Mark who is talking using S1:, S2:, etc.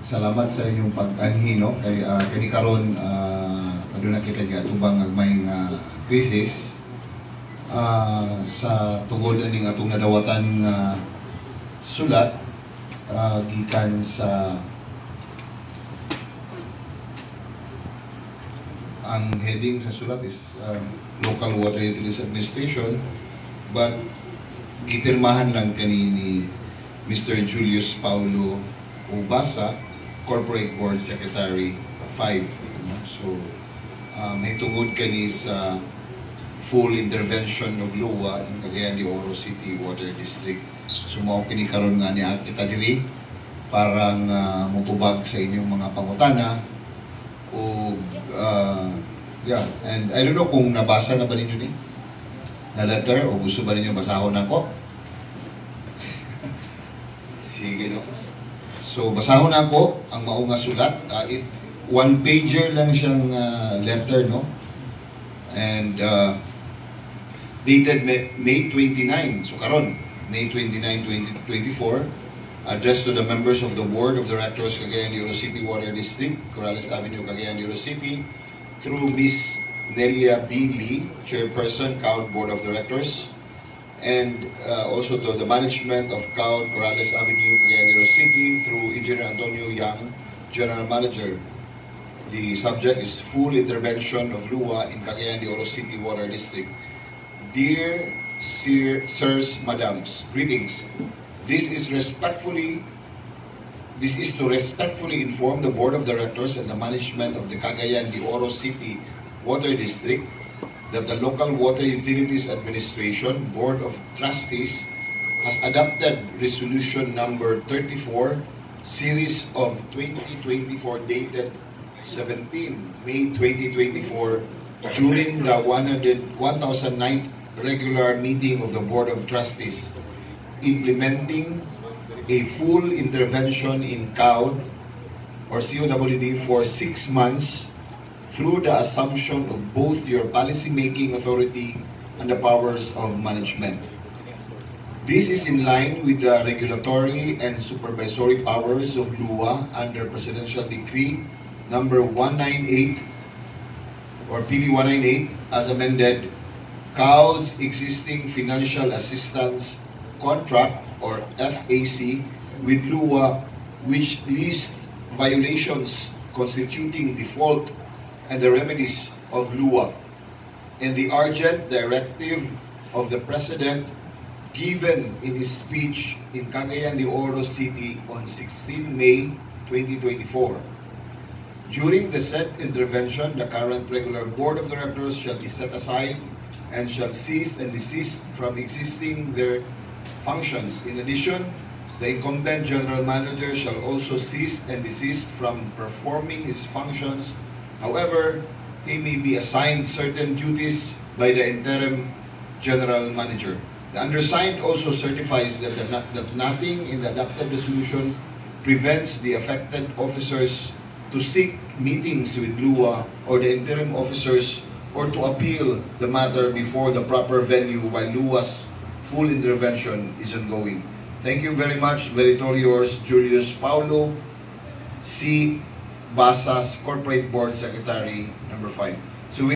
S1: Salamat sa inyong pag-anhi, no, kay kani karon aduna kita giatubang agmay nga crisis sa tungod aning atong nadawatan nga sulat gikan sa ang heading sa sulat is Local Water Utilities Administration, but gipirmahan lang kani ni Mr. Julius Paulo Ubasa, Corporate Board Secretary 5, no? So may tungod kani sa full intervention of LWUA in Cagayan de Oro City Water District. So mao kini karon nga niya kita diri parang mutubag sa inyong mga pangutana o yeah, and I don't know kung nabasa na ba ninyo ni na letter o gusto ba ninyo basahon ako? Sige, no. So basahon nako ang mao nga sulat. It one pager lang siyang letter, no, and dated May 29, so karon May 29, 2024, addressed to the members of the Board of Directors, Cagayan de Oro City Water District, Corrales Avenue, Cagayan de Oro City, through Miss Nelia B. Lee, Chairperson, CAUD Board of Directors, and also to the management of CAUD, Corrales Avenue, Cagayan de Oro City, through Engineer Antonio Young, General Manager. The subject is full intervention of LWUA in Cagayan de Oro City Water District. Dear Sir, Sirs, Madams, greetings. This is to respectfully inform the Board of Directors and the management of the Cagayan de Oro City Water District that the Local Water Utilities Administration Board of Trustees has adopted Resolution Number 34, Series of 2024, dated 17 May 2024, during the 100 1009th regular meeting of the Board of Trustees, implementing a full intervention in COWD or COWD for 6 months through the assumption of both your policy-making authority and the powers of management. This is in line with the regulatory and supervisory powers of LWUA under Presidential Decree Number 198 or PD 198 as amended, COWD's existing Financial Assistance Contract or FAC with LWUA, which lists violations constituting default and the remedies of LWUA, and the urgent directive of the President given in his speech in Cagayan de Oro City on 16 May 2024. During the said intervention, the current regular Board of Directors shall be set aside and shall cease and desist from existing their functions. In addition, the incumbent general manager shall also cease and desist from performing his functions. However, he may be assigned certain duties by the interim general manager. The undersigned also certifies that nothing in the adopted resolution prevents the affected officers to seek meetings with LWUA or the interim officers or to appeal the matter before the proper venue while LWUA's full intervention is ongoing. Thank you very much. Very truly yours, Julius Paulo C. Basas, Corporate Board Secretary, Number 5. So we